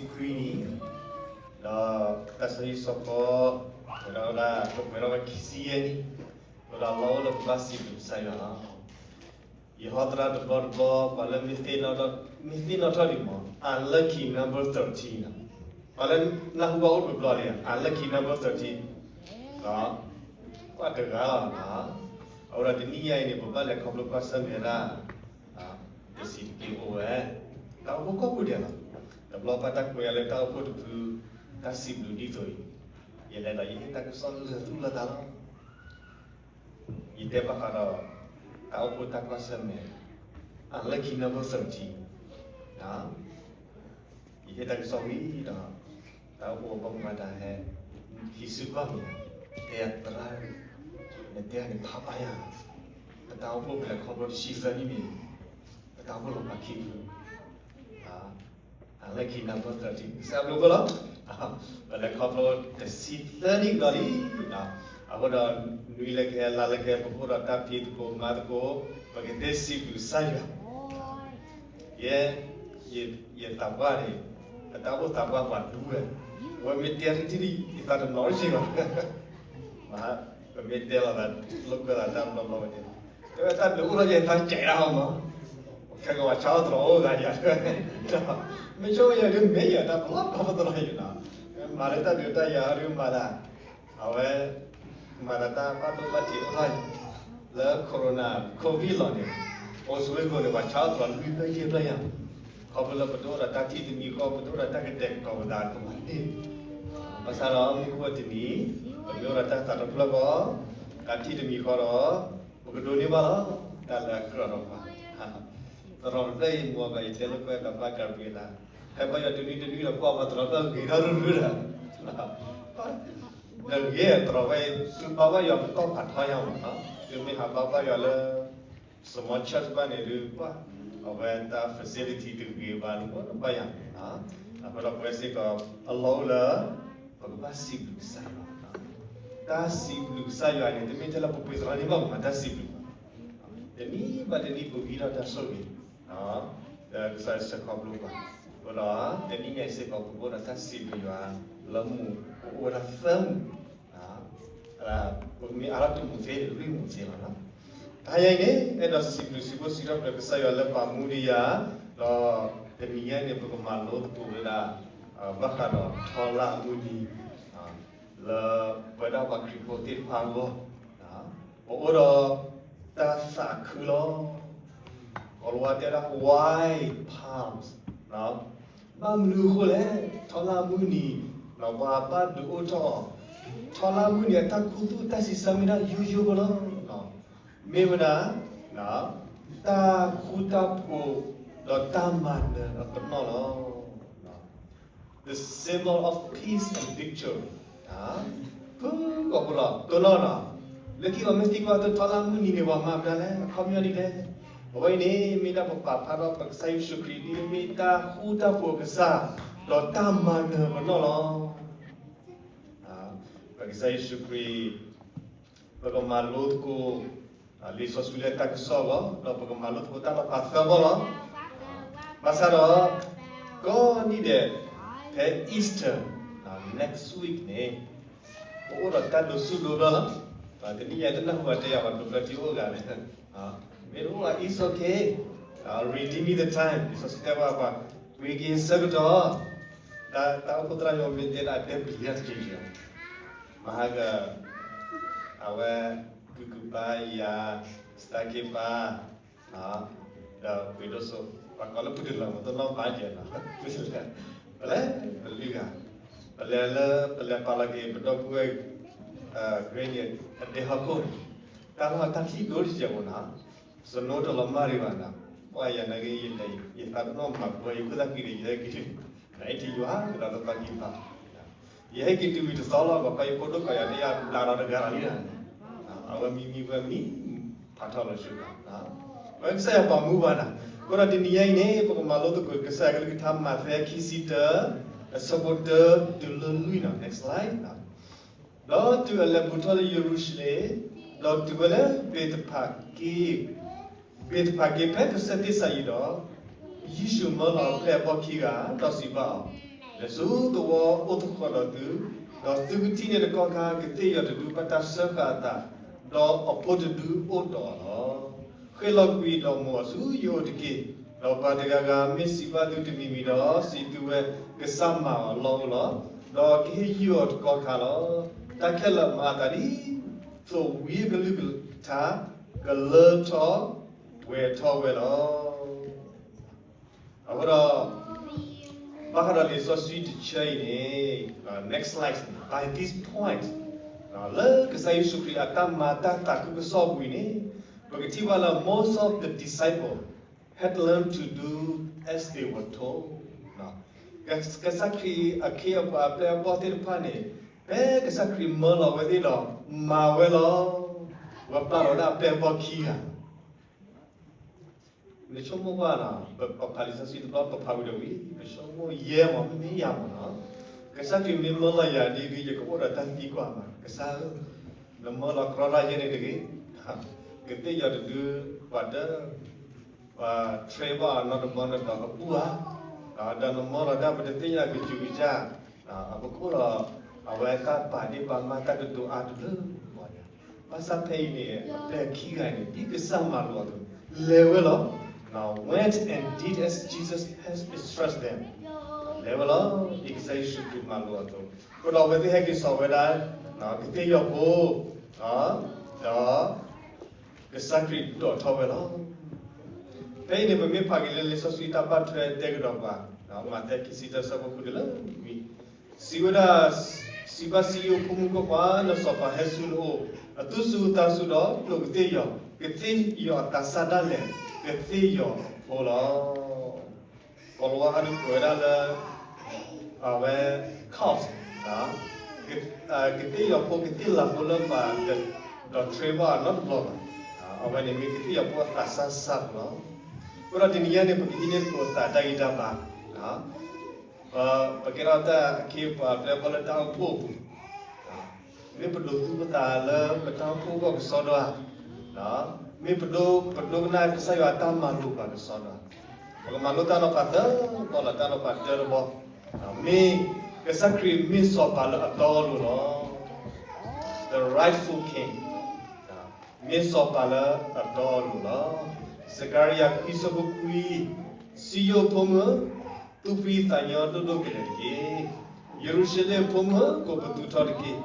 တဆံခွံနံၣ်, ဒီးတၢ်ဆၢဂ့ၤဆၢဝါ ဝဲဒၣ် ပှဲၤထီၣ်ဝဲခံဆံယဲၢ်နံၣ်, အဃိဒီးလီၢ်အိၣ်လၢပဘၣ်စံးဘျုးကစၢ်ယွၤလီၤ. ယဟီသရၣ်တဘျီတဘျီ ပှၤလၢမ့ၢ်သ့ၣ်နီၣ်ထီၣ်ဒံးမး unlucky number thirteen လီၤ. ပှၤလၢနၢ်ဟူဘၣ်အိၣ်တဘျီလံ unlucky number thirteen လီၤ. ကွၢ်တဂၤလီၤ. အဃိဒီးတနံၣ်ညါအံၤန့ၣ် ပဘၣ်လဲၤခီဖျိကွၢ်ဆၢၣ်မဲာ်ဒၣ် တဆံးတက့ၢ်အိၣ်ဝဲ တၢ်အိၣ်ဖှိၣ်ကိးပူၤဒဲးလီၤ. တဘျီဘၣ်တၢ်ကွဲးအီၤလၢတၢ်အိၣ်ဖှိၣ်တဖု တၢ်စံးဘျုးဒ်သိးအံၤ, ယလဲၤဒီးယဟ့ၣ်တၢ်ကစီၣ်လၢာ်သူၣ်လၢာ်သးလီၤ. ယတဲဘၣ်ဃးဒီး တၢ်အိၣ်ဖှိၣ်တၢ်ကွၢ်ဆၢၣ်မဲာ် unlucky number thirteen ယဟ့ၣ်တၢ်ကစီၣ်ဝံၤဒီး တၢ်အိၣ်ဖှိၣ်အဘၣ်မူဘၣ်ဒါဟဲ ဟံးစုကွၢ်မ့ၢ် တဲယၤသရၣ်, နတဲန့ၣ်ဖးဘၣ်ယၤ, ပတၢ်အိၣ်ဖှိၣ်ပလဲၤခီဖျိတဆံသၢနံၣ်န့ၣ် ပတၢ်အိၣ်ဖှိၣ်လီၤဖးခံဖု unlucky number thirteen ကစၢ်ဘျုးဖှိၣ်လီၤ. ပလဲၤခီဖျိတဆံသၢနံၣ်ကဒီးလံ. အဃိဒီး နွံလၢကဟဲ လါလၢကဟဲ ပကအိၣ်ဒီးတၢ်ဖံးသကိးမၤသကိး ပကသ့စံးဘျုးကစၢ်ယွၤ ယဲ ယသးပှၢ်န့ၣ် အတၢ်အိၣ်သးပှၢ်ပှၤဒူဝဲ, အဝဲမ့ၢ်တဲတထံၣ်ဒံး ယသးတနီၤတစဲးဘၣ်. ပမ့ၢ်တဲလီၤသး လိာ်ကွဲသးတၢ်ဘျီဘျီဝဲန့ၣ် တဲဝဲတၢ်ဒုးအိၣ်ထီၣ်ယဲ ယသးကဲးဒၣ်အီၤမး, ခဲကဝၤဆါအီၣ်သရီးအိၣ်သးယၤ, မ့ၢ်ဆိကမိၣ်ယၤဒုးမ့ၢ်ယၤတၢ်ပလီၢ်ပသရီးယၤနီၤ, မၤလၢတၢ်ဒုးတၢ်ယၤအီၤဒုးမၤသး အဝဲ မၤသးတၢ်ဘၣ်ဒိဘၣ်ထံးအိၣ်ထီၣ်အံၤ လၢ corona covid လီၤန့ၣ်, အိၣ်စဝ့ကိးန့ၣ် ပှၤဆါအီၣ်သရီးလွံၢ်ဖျၢၣ်ယဲၢ်ဖျၢၣ်ယၤ, ခီဖျိလၢပတအိၣ်ဒီးတၢ်ထံၣ်တမံၤဃီ ပတအိၣ်ဒီးတၢ်ကတဲာ်ကတီၤပသးတမံၤန့ၣ်, ဘၣ်ဆၣ်ဒီးမုၢ်ကအိၣ်တနံၤ ပမ့ၢ်အိၣ်ဒီးတၢ်သးတဖျၢၣ်ဃီ, တၢ်ထံၣ်တမံၤဃီဒီး ပကဒိးန့ၢ်ဘၣ်လီၤ တၢ်လၢအကြၢးဒီးပှၤ သရီးတဖျၢၣ်အံၤ မ့ၢ်ဘၣ်ယတဲလိာ်ကွဲသးဘၣ်ကရံလၢ ဟဲဘါယွၤတနွံတနွံဒီးကွၢ်ပှၤသရီးဖျၢၣ်ဂ့ၤထီၣ်ရုရုဒီး နဂ့ၤသရီးဝဲ သုဘါဘၣ်ယွၤပတီၢ်ဖးထီယါမးနီၤ, သုမ့ၢ်ဟးဘါဘၣ်ယွၤလၢ small church ဘၣ်န့ၣ်ဒုး ပှၤ အဝဲတၢ် facility တဂ့ၤဘၣ်န့ၣ် နဘၣ်ယွၤန့ၣ်, အဃိဒီးပဝဲစ့ၢ်ကီး အလီၢ်အိၣ်လၢ ပကဘၣ်စံးဘျုးကစၢ်ယွၤ, တၢ်စံးဘျုးကစၢ်ယွၤန့ၣ် တမ့ၢ်ထဲလၢပပှ့ၤသရီးန့ၣ်ဘၣ်ပမၤတၢ်စံးဘျုးဘၣ်, တနံၤဘၣ်တနံၤပဂံၢ်ထီၣ်တၢ်ဆိၣ်ဂ့ၤ ဒီးကစၢ်ယွၤဆှၢခီဖျိပှၤ, အဃိဒီး တနံၤညါအံၤစ့ၢ်ကီး ပကအိၣ်ဒီးတၢ်စံးဘျုးယွၤ လၢမူး ပအိၣ်ဝဲဒၣ်သၢမူး, ပမ့ၢ်အါထီၣ်တမူးသ့ လွံၢ်မူးသ့လီၤနီၤ, တဟါညါအံၤန့ၣ် အဲၣ်ဒိးစံးဘျုးစံးဖှိၣ်စံးထီၣ်ပတြၢၤကစၢ်ယွၤလၢပာ်မူဒံးယၤ, ဒီးတနံၤညါအံၤန့ၣ် ပကမၤလိသကိးဝဲဒၣ် ဘၣ်ဃးဒီးထီလၢအမုၢ်နံၤ လၢပဝဲဒၣ်ပှၤခရံာ်ဖိသ့ၣ်တဖၣ်အဂီၢ်, ပအိၣ်ဒီးတၢ်သးခုလီၤ. ကိၤလၤဝါတဲဒၣ် white palms, ဘၣ်မနုၤအဃိလဲၣ်, ထီလၢအမုၢ်နံၤ ပှၤဘၣ်ဒုးအိၣ်ထီၣ်အီၤ, ထီလၢအမုၢ်နံၤအတၢ်ခူသူၣ်တၢ်စံးဆၢမ့ၢ်ဒၣ်ယိယိဖိလီၤ. မ့ၢ်ဝဲဒၣ် တၢ်ဃူတၢ်ဖိး ဒီးတၢ်မၤနၢၤအပနီၣ်လီၤ. The symbol of peace and victory. ဖုကိာ်ဖိလီၤ တိၢ်နီၣ်နီၤ, လၢခံပှၤမ့ၢ်သံကွၢ်အသိး ထီလၢအမုၢ်နံၤန့ၣ် ပှၤမၤမနုၤလဲၣ်, အခီပညီဒ်လဲၣ်. အဝဲအံၤန့ၣ် မ့ၢ်ဒၣ်ပပာ်ဖျါထီၣ်ပကစၢ်ယ့ၣ်ၡူးခရံာ် ဒ်မ့ၢ်တၢ်ဃူတၢ်ဖိးအကစၢ် ဒီးတၢ်မၤနၢၤပနီၣ်လီၤ. ပကစၢ်ယ့ၣ်ၡူးခရံာ် ပကမၤလိသကိး လံာ်စီဆှံလၢတၢ်ကစီၣ်အဂီၢ် ဒီးပကမၤလိသကိးတၢ်လီၤဖးသၢဘီလီၤ. ဘၣ်ဆၣ်ဒီး ကိးနံၣ်ဒဲး ဖဲ Easter next week န့ၣ် ပအိၣ်ဒီးတၢ်ဒိးဆူၣ်ဒိးဘျၢလီၤ. တနံၤညါတနၢ်ဟူဘၣ်တဲယၤ ပှၤဒိးဘျၢထံအိၣ်ဂၤလဲၣ်, မ့ၢ်တအိၣ်ဘၣ် it's okay, redeeming the time လံာ်စီဆှံတဲဘၣ်ပှၤ ပှ့ၤက့ၤဆၢကတီၢ် တၢ်အိၣ်ဖှိၣ်သရၣ်ညီမ့ၢ်တဲဒၣ်တဲပျံၤတၢ်တက့ၢ်က့ၤ မဟါက အဝဲ ကုၢ်ကုၢ်ပၢ်ယၤ စတၢ်က့ပၢ် ဒီးပှ့ၤဒိၣ်စိ ပှၤကိးလၢပှၤတလၢၤ မ့ၢ်တနီၣ်ဘၣ်ယဲၢ်နီၤ ပလဲၤ ပလဲၤ ပလုၢ်ဂၤ ပလဲၤလၢ ပလဲၤပာ်လီၤက့ၤ ပဒီပုၢ်ဝဲၢ် ဂ့ၤန့ၣ် အဒဲဟီၣ်ခိၣ်န့ၣ် တၢ်လီၢ်တၢ်ထံၣ်ဒိၣ်တစဲးဖိနီၤ snow တလီၤမၢ်ဒံးဘၣ်နီၤ ပှၤယၤနာ်က့ ယသးပ့ၤနီၣ်မၤပှဲၤ ယခိၣ်သၣ်ဃံဒီး ယဟဲက့ၤ နအဲၣ်ထံယွၤ ကဒီးသပှၢ်ကံသီ ယဟဲက့ၤတုၤဝံၤတသီလီၤ ဘၣ်ဃးယဖိဒိၣ်ကီးယၤ တယၤဘျးဒီးတဂၤလီၤလံ အဝဲမံမံဝဲမံ ဖးထီၣ်လီၤဆူ ဝဲကစၢ်ယွၤပာ်မူဘၣ်နၤ အဃိဒီးတနံၤညါအံၤန့ၣ် ပကမၤလိသကိးကစၢ်ယွၤကလုၢ်ကထါ မးသဲ ခံဆံတၢ အဆၢဖိတၢ တုၤလၢလွံၢ်နီၤ next slide ဒီးတုၤအလဲၤဘူးထီၣ်လၢယရူၤၡလ့ၣ် ဒီးတုၤဝဲလၢဘ့းသဖၤက့ ဘ့းသဖၤက့ ဖဲကစၢၢ်သ့ၣ်စၤယံးဒီး, ယ့ၣ်ၡူးမၢလီၤအပျဲၢ်အဘီၣ်ခံဂၤ, ဒီးစံးဘၣ်အီၤ, လဲၤဆူသဝီအိၣ်သဃီၤဒီးသု, ဒီးသုကထံၣ်န့ၢ်တကီၢ်ခါ ကသ့ၣ်ယီၤတဒုဘၣ်တၢ်စၢဃာ်အသး, ဒီးအဖိတဒုအိၣ်ဒီးအီၤလီၤ. ဃ့ၢ်လီၤကွံာ်ဒီးမိၢ်အီၤဆူယအိၣ်တက့ၢ်. ဒီးပှၤတဂၤဂၤမ့ၢ်စံးဘၣ်သုတမံၤမံၤဒီး စံးသုဝဲ, ကစၢ်မၤအီၤလီၢ်အိၣ်လီၤ. ဒီးကဟ့ၣ်ယုၢ်အီၤတကီၢ်ခါလီၤ. တၢ်ခဲလၢာ်မၤအသးဒ်သိးဝံအကလုၢ်ကထါ ကလၢထီၣ်ပှဲၤထီၣ်ဝဲလီၤ. အဃိဒီး ဘၣ်ဃးဒီးလံာ်စီဆှံတဆၢအံၤန့ၣ်, next slide, by this point, လၢကစၢ်ယ့ၣ်ၡူးခရံာ်အတၢ်မၤတၢ်သးခုကစီၣ်ပူၤအံၤန့ၣ်, ပကထံၣ်ဘၣ်လၢ most of the disciple had learned to do as they were told. ကစၢ်ခရံာ်အခ့အပှၤအပျဲၢ်အဘီၣ်သ့ၣ်တဖၣ်န့ၣ်, ဖဲကစၢ်ခရံာ်မၢလီၤဝဲသ့ၣ်ဒီး မၤဝဲလီၤ. ဝဲပျၢ်လီၤဝဲဒၣ်အပျဲၢ်အဘီၣ်ခံဂၤ နဆိကမိၣ်ကွၢ်နီၤ, ပဖးလံာ်စီဆှံတဘျီ ပဖးဝံၤဒီးဝံၤ ပဆိကမိၣ်ယဲမး မ့ၢ်ယၤမးနီၤ, ကစၢ်ခရံာ်မ့ၢ်မၢလီၤယၤဒ်အံၤ ယကအိၣ်ဒီးတၢ်သံကွၢ်မး, ကစၢ်ဧၢ, နမၢလီၤကြီဒၣ်ယဲန့ၣ်တဂ့ၤ, ကသ့ၣ်ယီၤတဒု ပှၤတ ပှၤ train ဘၣ်အီၤနီတဘျီန့ၣ်ဒီးအဘူၣ်ဧါ, ဒီးနမၢလီၤတၢ်ပတသ့ၣ်ညါကစူၤကစၢ်, ပကအိၣ်ဒီး အဝဲတၢ်ပာ်ဒ့ၣ်ပာ်မၢ်တၢ်ကတိၤအါတဘျုးဘၣ်န့ၣ်, ဘၣ်ဆၣ်ဖဲအံၤန့ၣ် အပျဲၢ်ခံဂၤန့ၣ် ဒ်ကစၢ်မၤလိာ်အသိး လဲၤဝဲလီၤ. Now went and did as Jesus has instructed them. လဲၤဝဲလီၤ ဒ်ကစၢ်ယ့ၣ်ၡူးခရံာ်မၤလိာ်အသိး, အဃိဒီးအဝဲသ့ၣ်ဟဲက့ၤစိာ်ဝဲဒၣ် ကသ့ၣ်ယီၤဖိ ဒီး ကစၢ်ခရံာ်ဒိးထီၣ်ဝဲလီၤ. ဖဲအံၤန့ၣ် ပမ့ၢ်ဖးက့ၤလၢလံာ်စီဆှံတၢ်ဘၣ်ထွဲတဲကဒီးပှၤ, မးသဲခံဆံတၢ ဆၢဖိဃုတုၤလၢနွံ, စံးဝဲဒၣ်, စံးဘၣ်စံယိၣ်ဖိမုၣ်ဖိခွါ, နစီၤပၤဟဲဆူနအိၣ်, အသူၣ်စူၤသးစူၤဒီးဒိးကသ့ၣ်ယီၤ, ကသ့ၣ်ယီၤအသးစၢ်ဒၣ်လဲာ်, ကသ့ၣ်ယီၤအဖိလီၤ. ကိၤလၤဝါဟဲဒုးကွဲးဝဲဒၣ်လၢ အဝဲ cult, ကသ့ၣ်ယီၤဖိ ကသ့ၣ်လၤဖိလၢပှၤတဒိး train ဘၣ်အီၤနီတဘျီဘၣ်, အဝဲန့ၣ်မ့ၢ်ကသ့ၣ်ယီၤဖိအသးစၢ်စၢ်ဖိလီၤ. အဃိဒီးတနံၤညါန့ၣ် ပကဟံးန့ၢ်သကိးသးတၢ်ဂံၢ်တၢ်ဘါ, ပကဲထီၣ်တၢ်အခ့အပှၤအပျဲၢ်အဘီၣ်လၢတၢ်အိၣ်ဖှိၣ်အပူၤ မ့ၢ်ပဒိးသူပသးလၢပတၢ်အိၣ်ဖှိၣ်အဂီၢ်ကစီဒီဧါ, မ့ၢ်ပဒိး ပဒိကနၣ်ကစၢ်ယွၤအတၢ်မၤလိာ်ပှၤကစီဒီဧါ, ပကမၤလိတၢ်နီၤဖးသၢဘီလီၤ. တၢ်နီၤဖးတၢတဘီ, မ့ၢ်ကစၢ်ခရံာ်မ့ၢ်စီၤပၤလၢအတီအလိၤလီၤ. The rightful king, မ့ၢ်စီၤပၤလၢအတီအလိၤလီၤ. စကၤရယၤခွံ ဆၢဖိခွံ, စံယိၣ်ဖိမုၣ်ဧၢ, သူၣ်ဖှံသးညီဒိၣ်ဒိၣ်ကလဲာ်တက့ၢ်. ယရူၤၡလ့ၣ်ဖိမုၣ်ဧၢ, ကိးပသူထီၣ်တက့ၢ်.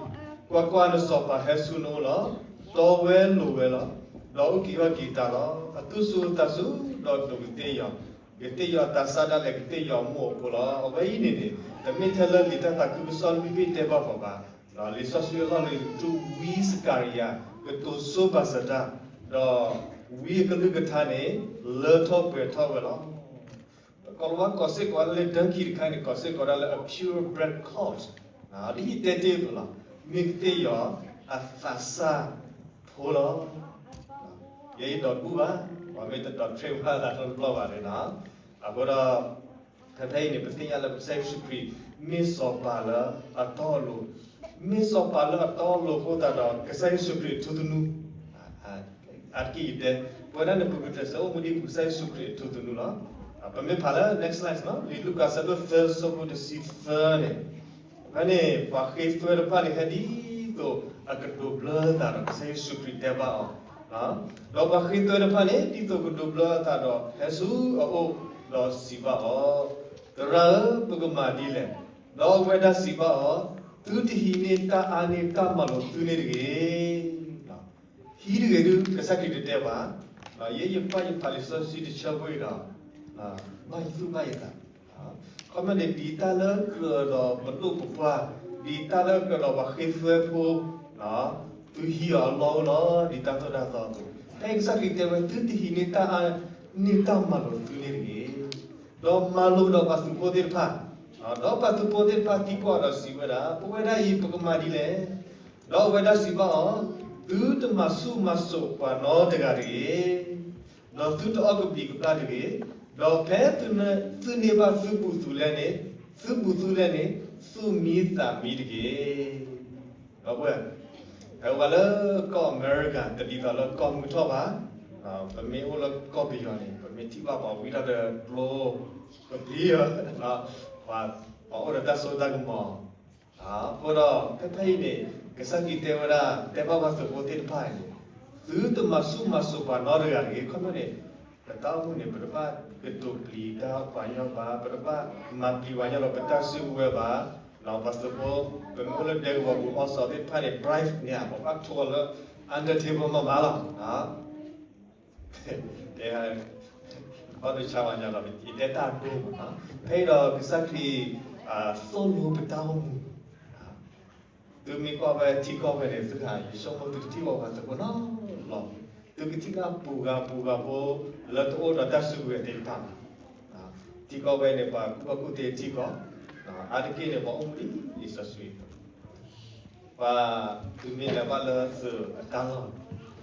ကွၢ်ကွၢ်, နစီၤပၤဟဲဆူနအိၣ်လီၤ. တီဝဲလိၤဝဲလီၤ. ဒီးအုၣ်က့ၤခီၣ်က့ၤတၢ်လီၤ. အသူၣ်စူၤအသးစူၤ, ဒီးဒိးကသ့ၣ်ယီၤ, ကသ့ၣ်ယီၤအသးစၢ်ဒၣ်လဲာ်, ကသ့ၣ်ယီၤအမိၢ်အဖိလီၤ. အဝဲအံၤန့ၣ်န့ၣ် တမ့ၢ်ထဲလၢလံာ်တၢ်သးခုကစီၣ်လွံၢ်ဘ့ၣ်တဲဘၣ်ပှၤဘၣ်. လံာ်စီဆှံအလီၢ်လံၤ တူၢ်ဝံစကၤရယၤ ကတိၤဆိဘၣ်စၢၤတၢ်, ဒီးဝံအကလုၢ်ကထါန့ၣ် လၢထီၣ်ပှဲၤထီၣ်ဝဲလီၤ. ကိၤလၤဝါကိးစ့ၢ်ကီးလၢ ဒၢခံတခါန့ၣ် ကိးစ့ၢ်ကီးဒၣ်လၢ a purebred cult, ဒ်ယတဲတ့ၢ်အသိးလီၤ. မ့ၢ်ကသ့ၣ်ယီၤအသးစၢ်ဖိလီၤ. ယဲယဒိးတဘူၣ်ဘၣ်, ပှၤမ့ၢ်တဒိး train ဘၣ်သးနီတဘျီဘၣ်န့ၣ်လီၤ. အဃိဒီး ဖဲဖဲအံၤန့ၣ် ပသ့ၣ်ညါလၢကစၢ်ယ့ၣ်ၡူးခရံာ် မ့ၢ်စီၤပၤလၢအတီအလိၤ, မ့ၢ်စီၤပၤလၢအတီအလိၤအဃိသတးဒီး ကစၢ်ယ့ၣ်ၡူးခရံာ်အထူသနူ အါတက့ၢ်ယတဲ, ပဝဲဒၣ်န့ၣ် ပကကျဲးစၢးအိၣ်မူဒ်ပကစၢ်ယ့ၣ်ၡူးခရံာ်အထူသနူလီၤ. ပမ့ၢ်ဖးလၢ next slide လံာ်လူၤကၣ်အဆၢဒိၣ်သၢ ဆၢဖိတဆံသၢန့ၣ်, ဖဲန့ၣ် ပှၤဃ့သွဲတဖၣ်န့ၣ် ဟဲဒ်သိးအကဒိးဘျၢသးဒီးကစၢ်ယ့ၣ်ၡူးခရံာ်တဲဘၣ်အီၤ, ဒီးပှၤဃ့သွဲတဖၣ်န့ၣ် ဒ်သိးကဒိးဘျၢအသးဒီးဟဲဆူအအိၣ်ဒီးစံးဘၣ်အီၤ, သရၣ်ဧၢ, ပကမၤဒ်လဲၣ်. ဒီးအဝဲဒၣ်စံးဘၣ်အီၤ, သုတဟံးန့ၢ်တၢ်အါန့ၢ်တၢ်မၤလိာ်သုန့ၣ်တဂ့ၤ. ဟံးတဂ့ၤဒုး ကစၢ်ခရံာ်တတဲဘၣ်. ယဲယကွၢ်ယဖးလံာ်စီဆှံတဆၢဖိအံၤဒီး ဘၣ်ယသူၣ်ဘၣ်ယသး, ခီမ့ၢ်န့ၣ် ဒ်တၢ်လၢကြၢးဒီးပဒိၣ်ပပှၢ်, ဒ်တၢ်လၢကြၢးဒီးပှၤဃ့သွဲဖိ, သုဟံးအီၤအလီၢ်အိၣ်လီၤ ဒ်တၢ်သိၣ်တၢ်သီအသိး, ဖဲကစၢ်ခရံာ်တဲဝဲ သုတဟံးန့ၢ်တၢ်အါန့ၢ်တၢ်မၤလိာ်သုန့ၣ်တဂ့ၤ. ဒီးမၤလိာ်ဒီးပှၤသုးဖိသ့ၣ်တဖၣ်, ဒီးပှၤသုးဖိသ့ၣ်တဖၣ်သံကွၢ်ဒီးစံးဝဲဒၣ်, ပဝဲဒၣ်အံၤပကမၤဒ်လဲၣ်. ဒီးအဝဲဒၣ်စံးဘၣ်အီၤ, သုတမၤဆူၣ်မၤစိးပှၤနီတဂၤတဂ့ၤ, ဒီးသုတအီၣ်ကဘျံးကဘျၣ်တဂ့ၤ, ဒီးဖဲသုန့ၢ်ဘၣ်သုဘူၣ်သုလဲန့ၣ်, သုဘူၣ်သုလဲန့ၣ်, သူၣ်မံသးမံတက့ၢ်. ဒီပုၢ်ဝဲၢ်, ပဝဲလၢကီၢ်အမဲရကၤ တဒ်သိးလၢကီၢ်မုၢ်ထီၣ်ဘၣ်, ပမ့ၢ်အိၣ်လၢကီၢ်ပယီၤန့ၣ် ပမ့ၢ်ထံၣ်ဘၣ်ပှၤဝံထီၣ်ဒီးကျိ ပပျံၤအီၤ, ပှၤ ပှၤအိၣ်ဒီးတၢ်စိတၢ်ကမီၤ, အဃိဒီးဖဲဖဲအံၤန့ၣ် ကစၢ်ခရံာ်တဲဝဲဒၣ် တဲဘၣ်ပှၤသုးဖိသ့ၣ်တဖၣ်အံၤန့ၣ်, သုတမၤဆူၣ်မၤစိးပှၤနီတဂၤတဂ့ၤ. ခီဖျိန့ၣ် ပတၢ်အိၣ်မူန့ၣ် ပတဘၣ်ကတိၤပျံၤတၢ်ပှၤကညီဘၣ်, ပတဘၣ်မၤပျံၤပှၤကညီဒီးပတၢ်စုကဝဲၤဘၣ်. ပှၤသုးဖိ ပမ့ၢ်အိၣ်လၢဒဲကဝီၤပူၤအီစီသ့ၣ်တဖၣ်န့ၣ် bribe န့ၣ် ပဘၣ်ထိအီၤလၢ under table မးမးလီၤ. တဲ ဘၣ်ဒိဆါဝဲညါလီၤ, ယတဲတၢ်ဒိမး, ဖဲအံၤဒီးကစၢ်ခရံာ် သိၣ်လိပတၢ်အိၣ်မူ, သုမ့ၢ်ကွၢ်ဝဲထံကီၢ်ဝဲန့ၣ် သုဟးယဆိကမိၣ်သုကထံၣ်ဘၣ်ပှၤသုးဖိနီၤလီၤ, သုကထံၣ်ဘၣ်ပှၤဂၤပှၤဂၤဖိ လၢတအိၣ်ဒီးတၢ်စုကဝဲၤသ့ၣ်တဖၣ်, ထံကီၢ်ဝဲန့ၣ် ပှၤကူၣ်ဘၣ်ကူၣ်သ့ထံကီၢ်, အါတက့ၢ်န့ၣ် ပှၤအိၣ်မူဒ်လံာ်စီဆှံ ပှၤသုးမ့ၢ်လဲၤဘၣ်လၢသုးအတၢ်လီၢ်န့ၣ်,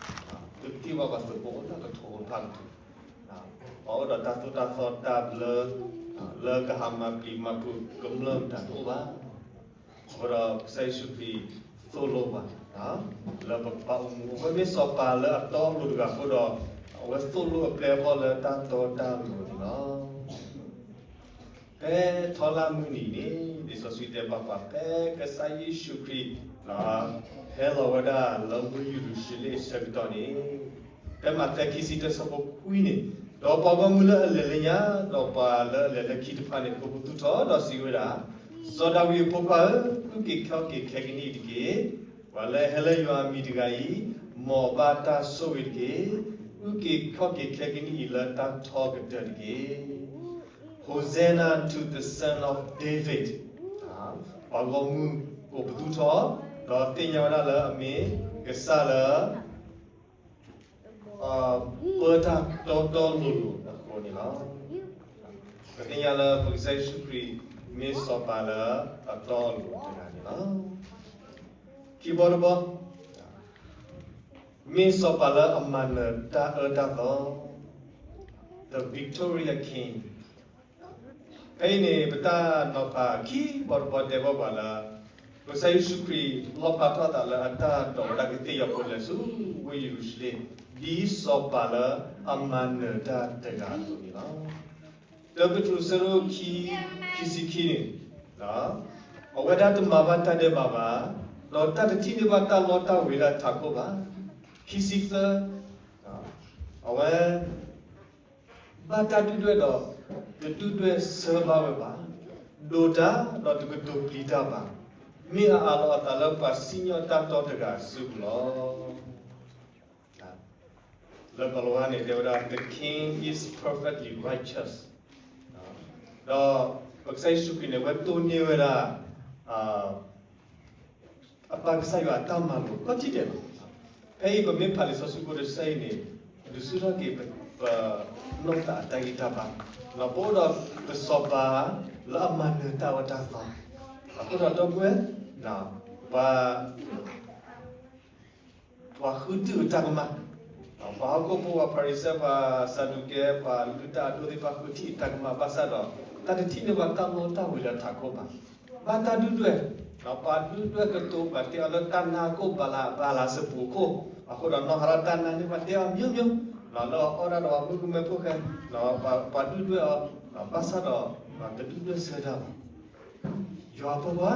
သုကထံၣ်ဘၣ်ပှၤသုးဖိအိၣ်တၢ်ကထိးတဖၣ်ကထိး, ပှၤအိၣ်ဒီးတၢ်သိၣ်တၢ်သီတၢ်ဘျၢ, လၢကဟးမၤပျံၤမၤဖုးကမျၢၢ်မတၤတအိၣ်ဘၣ်. အဃိဒီးကစၢ်ယ့ၣ်ၡူးခရံာ်သိၣ်လိပှၤ လၢပကဘၣ်အိၣ်မူ, အဝဲမ့ၢ်စီၤပၤလၢအတီအလိၤတဂၤအဃိဒီး အဝဲသိၣ်လိအပျဲၢ်အဘီၣ်လၢတၢ်တီတၢ်လိၤန့ၣ်လီၤ. ဖဲထီလၢမုၢ်နံၤန့ၣ် လံာ်စီဆှံတဲဘၣ်ပှၤ ဖဲကစၢ်ယ့ၣ်ၡူးခရံာ် ဟဲလီၤဝဲဒၣ်လၢဝ့ၢ်ယရူၤၡလ့ၣ်အဆၢကတီၢ်န့ၣ်, ဖဲမးသဲခံဆံတၢဆၢဖိခွံန့ၣ်, ဒီးပှၤဂီၢ်မုၢ်လၢအလဲၤလၢညါ ဒီးပှၤလၢအလဲၤလၢခံတဖၣ်န့ၣ် ကိးပသူထီၣ်ဒီးစံးဝဲဒၣ်, စီၤဒၤဝံးအဖိခွါဧၢ, အုၣ်က့ၤခီၣ်က့ၤခဲကနံၣ်အံၤတက့ၢ်. ပှၤလၢအဟဲလၢယွၤအမံၤတဂၤအံၤ, မ်အဘၣ်တၢ်ဆိၣ်ဂ့ၤတက့ၢ်. အုၣ်က့ၤခီၣ်က့ၤခဲကနံၣ်အံၤလၢတၢ်ထီကတၢၢ်တက့ၢ်. Hosanna to the Son of David. ပှၤဂီၢ်မုၢ်ကိးပသူထီၣ်, ဒီးသ့ၣ်ညါဝဲဒၣ်လၢအမ့ၢ်ကစၢ်လၢ ပၢတၢ်တီတီလိၤလိၤအဃိန့ၣ်လီၤ. ပသ့ၣ်ညါလၢပကစၢ်ယ့ၣ်ၡူးခရံာ် မ့ၢ်စီၤပၤလၢအတီအလိၤတဂၤန့ၣ်လီၤ. ခံဘီတဘီ, မ့ၢ်စီၤပၤလၢအမၤနၢၤတၢ်အၢတၢ်သီ, the victorious king. ဖဲအံၤန့ၣ် ပတၢ်နီၤဖးခံဘီတဘီတဲဘၣ်ပှၤလၢ ကစၢ်ယ့ၣ်ၡူးခရံာ် လီၣ်ဖျါထီၣ်အသးလၢအတၢ်ဒိးဝဲဒၣ်ကသ့ၣ်ယီၤဖိလဲၤဆူဝ့ၢ်ယရူၤၡလ့ၣ် ဒ်စီၤပၤလၢအမၤနၢၤတၢ်တဂၤအသိးန့ၣ်လီၤ. တၢပ့းတရူး အဆၢဒိၣ်ခံ ခံဆံခံန့ၣ်, အဝဲဒၣ်တမၤဘၣ်တၢ်ဒဲးဘးဘၣ်, ဒီးတၢ်တထံၣ်န့ၢ်ဘၣ်တၢ်လီတၢ်ဝ့ၤလၢအထးခိၣ်ဘၣ်. ခံဆံသၢ, အဝဲ ဘၣ်တၢ်ဒုၣ်ဒွဲၣ်ဒီး တဒုၣ်ဒွဲၣ်ဆၢဘၣ်ဝဲဘၣ်, ဒိၣ်တၢ်ဒီးတကတိၤပျံၤတၢ်ဘၣ်, မ့ၢ်အအးလီၤအသးလၢပှၤစံၣ်ညီၣ်တၢ်တီတဂၤအစုပူၤလီၤ. လၢကီၤလၤဝါန့ၣ် တဲဝဲဒၣ် the king is perfectly righteous. ဒီးပကစၢ်ယ့ၣ်ၡူးခရံာ်န့ၣ် အဝဲတိၢ်န့ၢ်ဝဲဒၣ် အပၢ်ကစၢ်ယွၤအတၢ်မၤလိာ် ခီၣ်ထံးဒဲးလီၤ. ဖဲအံၤပမ့ၢ်ဖးလံာ်စီဆှံဖိတဆၢအံၤန့ၣ်, ဒုးဆူၣ်ထီၣ်က့ၤပ ပနီၢ်သးအတၢ်ဂံၢ်တၢ်ဘါ, ပအိၣ်ဒီးပစီၤပၤလၢအမၤနၢၤတၢ်အၢတၢ်သီ, အဃိဒီးဒီပုၢ်ဝဲၢ်, ပှၤ ပှၤဃုထံၣ်အတၢ်ကမၣ်, ပှၤဟီၣ်ခိၣ်ဖိ ပှၤဖၤရံၤၡဲ ပှၤစၤဒူးကဲ ပှၤလုၢ်တၢ်အဒိၣ်သ့ၣ်တဖၣ်ဃုထံၣ်အတၢ်ကမၣ်ဘၣ်ဆၣ်ဒီး တၢ်တထံၣ်န့ၢ်ဘၣ်တၢ်လီတၢ်ဝ့ၤလၢထးခိၣ်ဘၣ်. ဘၣ်တၢ်ဒုၣ်ဒွဲၣ်, ပှၤဒုၣ်ဒွဲၣ်ကတိၤပှၤတဲအီၤလၢတၢ်နါကိၣ်ဘးလးဘးလးစပူၤခိၣ်, အဃိဒီးနီၢ်ဟးထီၣ်တၢ်နါန့ၢ်ဘၣ်တဲအီၤ မျိုးမျိုး, လၢအအီၣ်ဒၣ်ဒီးပှၤမုၣ်ကမဲဖိဃဲ, ပှၤဒုၣ်ဒွဲၣ်အီၤ, ဘၣ်ဆၣ်ဒီး တဒုၣ်ဒွဲၣ်ဆၢတၢ်ဘၣ်. ယွၤအဖိခွါ,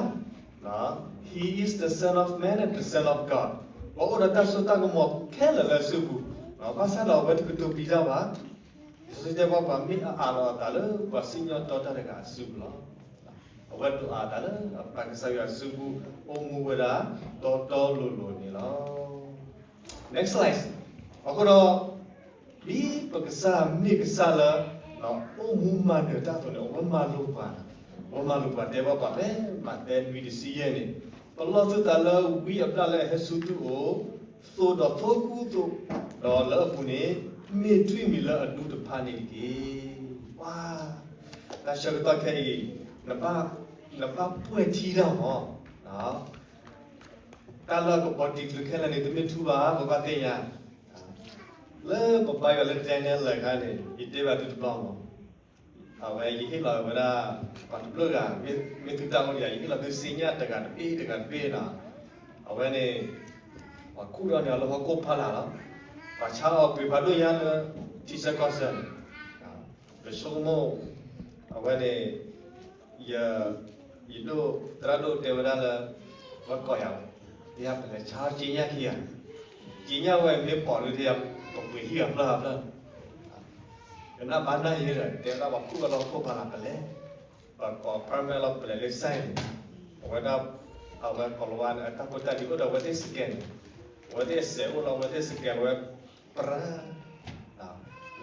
He is the Son of Man and the Son of God. ပှၤအိၣ်ဒီးတၢ်စိတၢ်ကမီၤခဲလၢာ်လၢအစုပူၤ, ဘၣ်ဆၣ်ဒီးအဝဲတကတိၤပျံၤတၢ်ဘၣ်. လံာ်စီဆှံတဲဘၣ်ပှၤ မ့ၢ်အအးလီၤအသးလၢပှၤစံၣ်ညီၣ်တီတၢ်တဂၤအစုပူၤလီၤ. အဝဲဒိးအးအသးလၢအပၢ်ကစၢ်ယွၤအစုပူၤ အိၣ်မူဝဲဒၣ်တီတီလိၤလိၤန့ၣ်လီၤ. Next slide. အဃိဒီး ဒ်ပကစၢ်မ့ၢ်ကစၢ်လၢ အိၣ်မူမၤနၢၤတၢ်အသိးန့ၣ် အဝဲမၤလိာ်ပှၤ, အဝဲမၤလိာ်ပှၤတဲဘၣ်ပှၤဖဲ မးသဲနွံတဆံယဲၢ်န့ၣ်, ပလီၢ်သုသးလၢဝံအဘျၣ်လၢအဟဲဆူသုအိၣ်, သိးဒီးသိကူသိး, ဒီးလၢအပူၤန့ၣ် မ့ၢ်ထွံၣ်မံၤလၢအဒူတဖၣ်န့ၣ်တက့ၢ်. ပှၤ တၢ်ဆၢကတီၢ်ခဲအံၤ နဘၣ်ပှဲၤထံတၢ်မး တၢ်လၢအကပီၤတံၤကျုးခဲလၢာ်န့ၣ် တမ့ၢ်ထူဘၣ် ပဘၣ်သ့ၣ်ညါ, လၢပဘါယွၤလၢ Daniel လဲၤခါန့ၣ် ယတဲဘၣ်သုတဘျီမး, အဝဲယဟ့ၣ်လီၤဝဲဒၣ် ပှၤတဖျၢၣ်ဂၤ မ့ၢ်သုတၢ်အိၣ်ဒံး ယဟ့ၣ်လီၤသုစံၣ်ညီၣ်တဂၤတဘ့ၣ်တဂၤတဘ့ၣ်နီၤ, အဝဲန့ၣ် ပှၤခူၣ်ထီၣ်န့ၢ်အီၤလၢဟီၣ်ခိၣ်ဖီလာ်လီၤ, ပှၤဆါအီၤပှ့ၤဖးဒိၣ်ညါလၢ ထံဆၢကီၢ်ဆၢန့ၣ်, ယဆိကမိၣ် အဝဲန့ၣ် ယ ယဒိၣ်သရၣ်ဒိၣ်တဲဝဲဒၣ်လၢ ဝဲကိးယၤ, တဲယၤပလဲၤဆါစ့ညၣ်ခံဂၤ, စ့ညၣ်ဝဲမ့ၢ်ပိာ်ဒုးတဲယၤ ပပှ့ၤဟံၣ်ဂၤဖျၢၣ်ဂၤဖျၢၣ်, ကနၣ်ဘၣ်နၢ်ယဲဒီး တဲဝဲဒၣ်ပှၤခိၣ်ဝဲလီၤခိၣ်ဖးလၢ်ပလဲၤ, ပှၤကိး permit လီၤပလဲၤလၢ site န့ၣ်, အဝဲဒၣ်, အဝဲကိးလီၤဝဲန့ၣ် အတၢ်ဖိတၢ်လံၤအိၣ်ဒီးအဝဲသ့ၣ် စကဲးန့ၣ်, အဝဲသ့ၣ်အစဲးအိၣ်လီၤ အဝဲသ့ၣ် စကဲးလီၤဝဲ, ပြၢ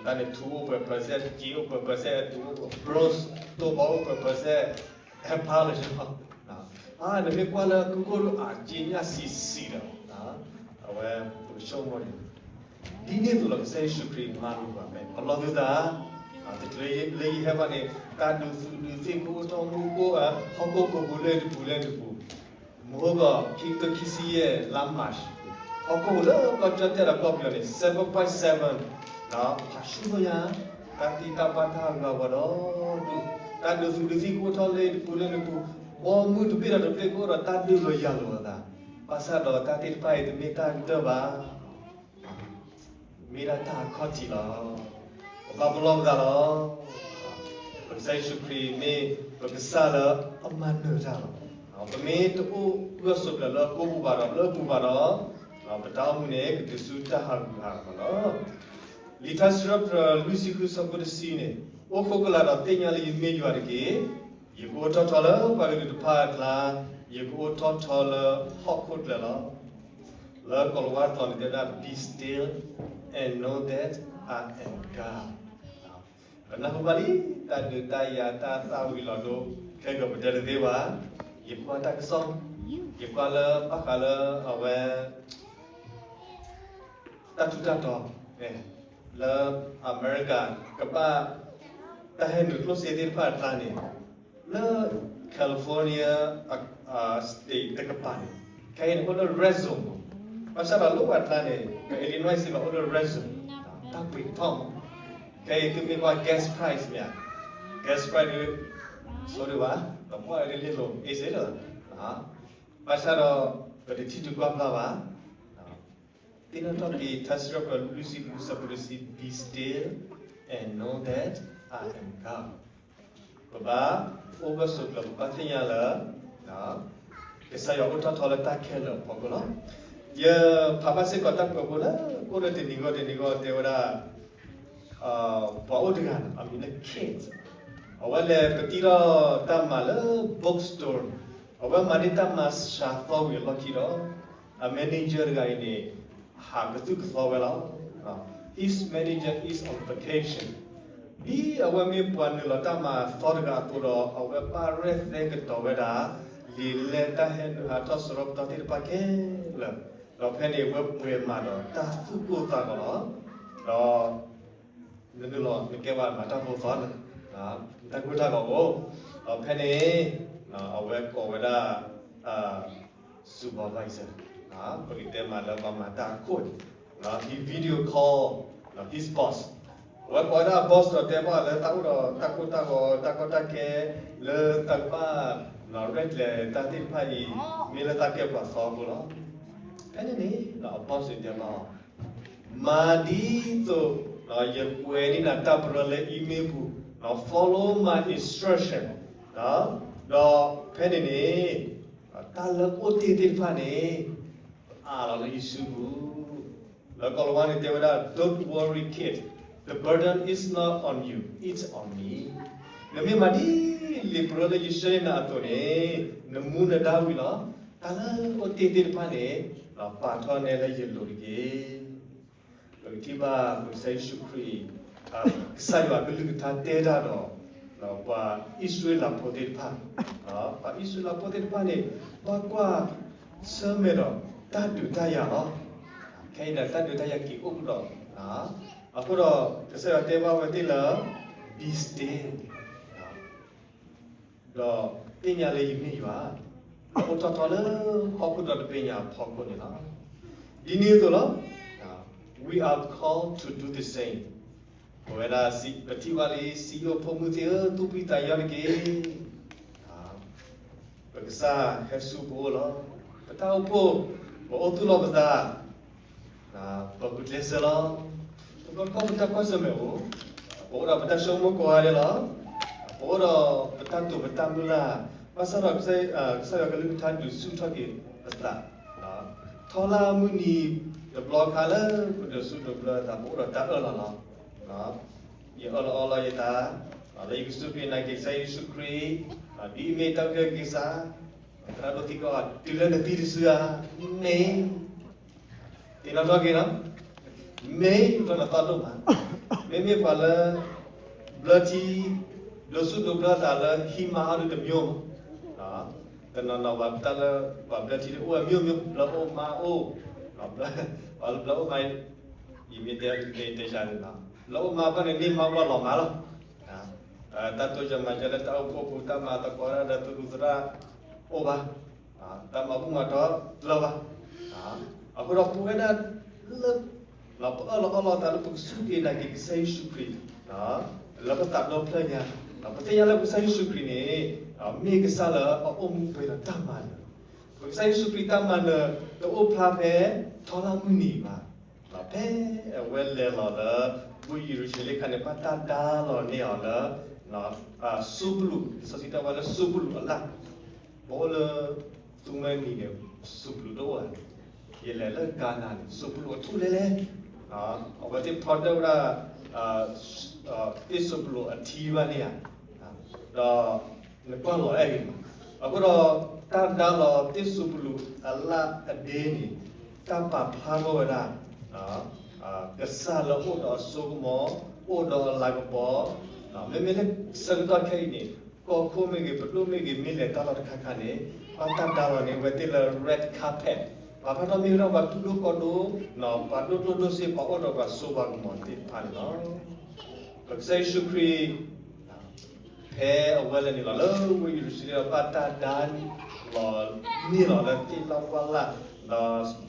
တၢ်န့ၣ် ထူအိၣ်ပှဲၤ percent, စ့အိၣ်ပှဲၤ percent, အတူအိၣ်ပှဲၤ bronze, တိၢ်ဘီအိၣ်ပှဲၤ percent, ဟဲဖးလီၤ, အါ နမ့ၢ်ကွၢ်လၢကုၢ်ခိၣ်ဒိၣ်အါ စ့ညၣ်ဆံးဆံးဒီး, အဝဲပကဆိကမိၣ်န့ၣ်, ဒ်န့ၣ်အသိးလီၤ ကစၢ်ယ့ၣ်ၡူးခရံာ်မၤလိာ်ပှၤဖဲ ပလီၢ်သုသး, တချုးလၢယဟဲဘၣ်န့ၣ် တၢ်ဒုးသုးဒုးသ့ၣ်ကအိၣ်ထီၣ်မူကအိၣ်, ဟီၣ်ခိၣ်ကပူၤလၢတပူၤလၢတပူၤ, မဟိကီး ခံကထိခံဆံယဲၢ် လါ March, ဟီၣ်ခိၣ်ကပူၤလၢကီၢ်ကၠီၣ်တဲၣ်ဒီးကီၢ်ပယီၤန့ၣ် seven point seven, ဒီးဖးဆူညါ, တၢ်သံတၢ်ပှၢ်တၢ်ဟးဂူာ်ဟးဂီၤဒီး, တၢ်ဒုးသုးဒုးသ့ၣ်ကအိၣ်ထီၣ်လၢတပူၤလၢတပူၤ, ဘီမုၢ်တဘ့ၣ်ဒီးတဘ့ၣ်ကအိၣ်ဒီးတၢ်ဒုးလီၤယၤလိာ်အသး, ဘၣ်ဆၣ်ဒီးတၢ်သ့ၣ်တဖၣ်အံၤတမ့ၢ်တၢ်ကတၢၢ်ဘၣ် မ့ၢ်ဒၣ်တၢ်အခီၣ်ထံးလီၤ. ပဘၣ်ပလီၢ်ပသးလီၤ. ပကစၢ်ယ့ၣ်ၡူးခရံာ်မ့ၢ်ပကစၢ်လၢအမၤနၢၤတၢ်လီၤ. ပမ့ၢ်တအိၣ်ဂၢၢ်ဆိးကျၢၤလၢအကိာ်ပူၤဘၣ်ဒီး လၢအပူၤဘၣ်ဒီး, ပတၢ်အိၣ်မူန့ၣ် ကတုၤဆူတၢ်ဟးဂူာ်ဟးဂီၤလီၤ. လံာ်ထါစံးထီၣ်ပတြၢၤလွံၢ်ဆံဃုဆၢဖိတဆံန့ၣ်, အိၣ်ခိးကလာ်ဒီးသ့ၣ်ညါလၢယမ့ၢ်ယွၤတက့ၢ်. ယကအိၣ်ထီၣ်ထီလၢပှၤကလုာ်တဖၣ်အကျါ, ယကအိၣ်ထီၣ်ထီလၢဟီၣ်ခိၣ်ကျၢၤလီၤ. လၢကိၤလၤဝါကျိာ်န့ၣ်တဲဝဲဒၣ် Be still and know that I am God. ပနၢ်ဟူဘၣ်လံ, တၢ်ဒုးတၢ်ယၤတၢ်သၣ်ဝံၤလီၤဒိ ခဲကပတဲတသ့ဘၣ်, ယကွၢ်တၢ်ကစီၣ်, ယကွၢ်လၢဘၣ်ဃးလၢအဝဲ တၢ်ထူးတၢ်တီၤ လၢအမဲရကၤ ကဘၣ်တၢ်ဟဲနုာ်ကျိၣ်စ့သ့ၣ်တဖၣ်အကျါန့ၣ်, လၢ California state တကပၤန့ၣ်, ခဲအံၤန့ၣ်အိၣ်လၢ red zone မး, ဘၣ်ဆၣ်ဒီးလၢပှၤကျါန့ၣ် Illinois စံးဘၣ်အိၣ်လၢ red zone, တၢ်ပှ့ၤထီၣ်မး, ခဲအံၤသုမ့ၢ်ကွၢ် gas price မ့ၢ်ဧါ, gas price ဒ် ဆိဒ်ဘၣ်, ဒီးပှၤဒ်လ့လိၤ အ့စ့လၢ ဘၣ်ဆၣ်ဒီး ပတထံၣ်တကွၢ်ဖျါဘၣ်. သ့ၣ်နီၣ်ထီၣ်က့ၤ ထါစံးထီၣ်ပတြၢၤလွံၢ်ဆံဃုဆၢဖိတဆံ, Be still and know that I am God. ပဘၣ်အိၣ်ဂၢၢ်ဆိးကျၢၤ ပဘၣ်သ့ၣ်ညါလၢ ကစၢ်ယွၤအိၣ်ထီၣ်ထီလၢတၢ်ခဲလၢာ်အဖီခိၣ်လီၤ. ယဖးဘၣ်စ့ၢ်ကီးတၢ်ကွဲးဖိလၢ အိၣ်ဒီးတနံၤဂီၢ်တနံၤဂီၢ်တဲဝဲဒၣ် ပှၤအိၣ်တဂၤန့ၣ် အမံၤလၢ Kate, အဝဲလဲၤပတံထီၣ်တၢ်မၤလၢ bookstore, အဝဲမၤန့ၢ်တၢ်မၤစှၤသီဝံၤအလီၢ်ခံဒီး အ manager တဂၤအံၤန့ၣ် ဟးကသုၣ်ကသီဝဲလီၤ. His manager is on vacation. ဒ်အဝဲမ့ၢ်ပှၤနုာ်လီၤတၢ်မၤသီတဂၤအသိးဒီး အဝဲဘၣ်ရဲၣ်သဲကတီၤဝဲဒၣ် လံာ်လဲၢ်တၢ်ဟဲနုာ်ဟးထီၣ်စရီပတီၢ်သ့ၣ်တဖၣ်ခဲလၢာ်, ဒီးဖဲန့ၣ် အဝဲပှဲၤမၤဒီးတၢ်သူၣ်ကိၢ်သးဂီၤလီၤ. ဒီး နနုာ်လီၤနကဲဝဲမၤတၢ်ဖိသီန့ၣ်, တၢ်ကိၢ်တၢ်ဂီၤအိၣ်, ဒီးဖဲန့ၣ် အဝဲကိးဝဲဒၣ် supervisor, ပကတဲမးလၢပှၤမၤတၢ်အခိၣ်န့ၣ်, he video call his boss, အဝဲကိးဝဲဒၣ် boss ဒီးတဲဘၣ်လၢတၢ်အိၣ်ဒီးတၢ်ကိၢ်တၢ်ဂီၤ တၢ်ကီတၢ်ခဲ လၢတၢ်ကဘၣ် ရဲၣ်ကျဲၤတၢ်သ့ၣ်တဖၣ်အံၤ မ့ၢ်လၢတၢ်ကဲပှၤသီအဃိလီၤ. ဖဲန့ၣ်န့ၣ် အ boss န့ၣ်တဲဘၣ်အီၤ မၤဒ်သိး ယကွဲးန့ၢ်နၤတၢ်ပရၢလၢ email ပူၤ, follow my instruction, ဒီးဖဲန့ၣ်န့ၣ် တၢ်လၢအိၣ်တ့ၢ်သ့ၣ်တဖၣ်န့ၣ် အးလီၤလၢယစုပူၤ, လၢကိၤလၤဝါန့ၣ်တဲဝဲဒၣ် don't worry, Kate, the burden is not on you, it's on me. နမ့ၢ်မၤဒ်လံာ်ပရၢလၢယဆှၢန့ၢ်နၤအသိးန့ၣ် နမူနဒါဝံၤလီၤ. တၢ်လၢအိၣ်တ့ၢ်သ့ၣ်တဖၣ်န့ၣ် ပာ်ထီၣ်နဲလၢယလိၤတက့ၢ်. ပကထံၣ်ဘၣ်ပကစၢ်ယ့ၣ်ၡူးခရံာ် ကစၢ်ယွၤအကလုၢ်ကထါတဲတၢ်ဒီး ပှၤအံၣ်စရ့လးဖိသ့ၣ်တဖၣ်, ပှၤအံၣ်စရ့လးဖိသ့ၣ်တဖၣ်န့ၣ် ဘၣ်ကွၢ်ဆၢၣ်မဲာ်ဒီးတၢ်ဒုးတၢ်ယၤလီၤ. ခဲအံၤန့ၣ် တၢ်ဒုးတၢ်ယၤက့ၤအိၣ်ကဒီး, အဃိဒီး ကစၢ်ယွၤတဲဘၣ်ဝဲသ့ၣ်လၢ be still ဒီးသ့ၣ်ညါလၢယမ့ၢ်ယွၤ, အိၣ်ထီၣ်ထီလၢဟီၣ်ခိၣ်ဒီတဘ့ၣ်ညါအဖီခိၣ်န့ၣ်လီၤ. ဒ်န့ၣ်အသိးလီၤ, we are called to do the same. ပဝဲဒၣ် ပထံၣ်ဘၣ်လံ စံယိၣ်ဖိမုၣ်သ့ၣ်ဧၢ, သူၣ်ဖှံသးညီတက့ၢ်. ပကစၢ်ဟဲဆူပအိၣ်လီၤ. ပတၢ်အိၣ်ဖှိၣ်, ပအိၣ်သူၣ်လီၤပသး, ပဂုာ်ကျဲးစၢးလီၤ. ပကကွၢ်ပတၢ်ကွၢ်ဆၢၣ်မဲာ်အိၣ်, ပအိၣ်ဒီးပတၢ်ဆိကမိၣ်ကိးဂၤဒဲးလီၤ. ပအိၣ်ဒီးပတၢ်တိာ်ပတၢ်မုၢ်လၢ်, ဘၣ်ဆၣ်ဒီး ကစၢ်ယွၤကလုၢ်ကထါဒုးဆူၣ်ထီၣ်က့ၤပသး, ထီလၢမုၢ်နံၤတဘျီခါလၢ ပဒိးဆူၣ်ဒိးဘျၢသး ပအိၣ်ဒီးတၢ်အၢၣ်လီၤလီၤ. ယအၢၣ်လီၤအီလီၤယသး လၢယကစူၢ်က့ၤနာ်က့ၤကစၢ်ယ့ၣ်ၡူးခရံာ်, ဒ်အမ့ၢ်တၢ်အုၣ်က့ၤခီၣ်က့ၤကစၢ်, သရၣ်ဒိၣ်သံကွၢ် တုၤလၢနသံတစုဧါ, မ့ၢ် သ့ၣ်နီၣ်ထီၣ်က့ၤလီၤ, မ့ၢ်ပနသီၣ်ဒိၣ်မး, မ့မ့ၢ်ပှၤလၢ ဘျၢထံ ဒိးဆူၣ်ဒိးဘျၢသးလၢဟံးမါအီၤဒုးတမံၤ, တနီၤနီၤပှၤတၢ်လၢ ပှၤဘျၢထံတအိၣ်ဝဲမံၤမံၤ ဘျၢအိၣ်မါအိၣ်, ပှၤလၢဘျၢအိၣ်မါ ယမ့ၢ်တဲတဲတဲယၤန့ၣ်လီၤ, ဘျၢအိၣ်မါဘၣ်န့ၣ် န့ၢ်မါဘၣ်လီၤမါလီၤ. တၢ်တိစၢၤမၤစၢၤလၢတၢ်အိၣ်ဖှိၣ်ပူၤ တၢ်မၤသကိးတၢ်ဒီးသရူးသရၣ်အိၣ်ဘၣ်, တၢ်မၤဘူၣ်မၤတီၤတလၢဘၣ်. အဃိဒီးပဝဲဒၣ်လၢ ပအၢၣ်လီၤအီလီၤသးလၢပကစူၢ်က့ၤနာ်က့ၤကစၢ်ယ့ၣ်ၡူးခရံာ် လၢပသးဒီဖျၢၣ်ညါ, ပသ့ၣ်ညါလၢကစၢ်ယ့ၣ်ၡူးခရံာ်န့ၣ် မ့ၢ်ကစၢ်လၢအအိၣ်မူပှဲၤဒီးတၢ်မၤနၢၤ, ပကစၢ်ယ့ၣ်ၡူးခရံာ်တၢ်မၤနၢၤ တအိၣ်ဖျါဖဲထီလၢမုၢ်နံၤဘၣ်. ဖဲအဝဲလဲၤလီၤလၢ ဘူၣ်ယရူၤၡလ့ၣ်အခါန့ၣ် ဘၣ်တၢ်ဒါလီၤန့ၢ်အီၤလၢ စူပလူး, လံာ်စီဆှံတဲဝဲလၢစူပလူးအလၣ်, ပအိၣ်လၢ သူမနံၤန့ၣ် စူပလူးတအိၣ်ဧါ, ယလဲၤလၢကၤနၤန့ၣ် စူပလူးအထူၣ်လဲၣ်လဲၣ်, အဝဲသ့ၣ်ဖီတၢၣ်ဝဲဒၣ် သ့ၣ်စူပလူးအထံဘၣ်န့ၣ်ဧါ, ဒီး နကွၢ်လီၤအဲၣ်ဂ့ၤမး, အဃိဒီး တၢ်ဒါလီၤသ့ၣ်စူပလူးအလၣ်အဒ့န့ၣ် တၢ်ပာ်ဖျါထီၣ်ဝဲဒၣ် ကစၢ်လၢအိၣ်ဒီးအစိကမီၤ, အိၣ်ဒီးအလၤကပီၤ, မ့မ့ၢ်လၢဆၢကတီၢ်ခဲအံၤန့ၣ် ကီၢ်ခိၣ်မ့ၢ်ဂ့ၤ ပဒိၣ်မ့ၢ်ဂ့ၤ မ့ၢ်လဲၤတၢ်လီၢ်တခါခါန့ၣ် ဘၣ်တၢ်ဒါလီၤန့ၢ်အဝဲသ့ၣ်လၢ red carpet, ပာ်ဖျါထီၣ်မ့ၢ်ဝဲဒၣ်ပှၤတူၢ်ဒိၣ်ကီၢ်ဒိၣ်, ပှၤဒိၣ်ကျိၣ်ဒိၣ်စ့ ပှၤအိၣ်ဒီးပှၤစိပှၤကမီၤသ့ၣ်တဖၣ်န့ၣ်လီၤ. ပကစၢ်ယ့ၣ်ၡူးခရံာ် ဖဲအဝဲလဲၤနုာ်လီၤလၢဝ့ၢ်ယရူၤၡလ့ၣ်ဒီး ဘၣ်တၢ်ဒါလီၤန့ၢ်လီၤလၢသ့ၣ်လၣ်ပှၢ်လၣ်,